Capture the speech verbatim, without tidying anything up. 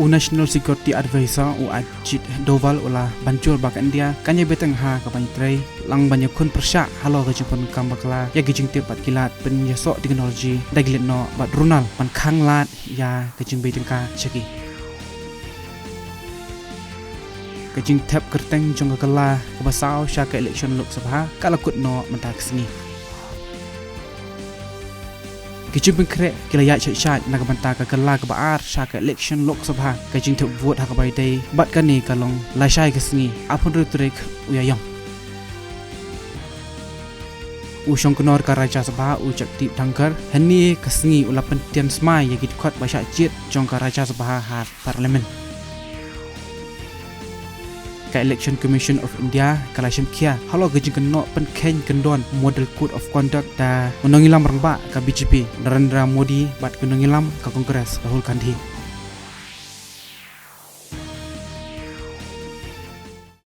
U National Security Advisor u Ajit Doval u la ban jur ba ka India kan ïa bteng ha ka ban trei lang ban ïa khun pyrshah halor ka jingpynkam bakla ïa ki jingtip bad ki lad pynïasoh technology da ki leit noh bad ruh ban khang lad ïa ka jingbei tyngka sha ki. Ka jingthep kyrteng jong ka kylla kaba saw sha ka election Lok Sabha ka la kut noh mynta ka sngi. Ki jingpynkhreh ki la ïaid shait shait na ka bynta ka kylla kaba ar sha ka election Lok Sabha, ka jingthep vote ha kaba ïadei bad kane ka long lashai ka sngi, arphew hynriew tarik u Ïaïong. U shongknor ka Rajya Sabha u Jagdeep Dhankhar hynne ka sngi u la pyntian smai ïa ki dkhot ba shah jied jong ka Rajya Sabha ha Parliament. Ka Election Commission of India ka la shim khia halor ka jingkynnoh pynkheiñ kyndon Model Code of Conduct da u nongïalam rangbah ka B J P Narendra Modi bad ka nongïalam ka Congress Rahul Gandhi.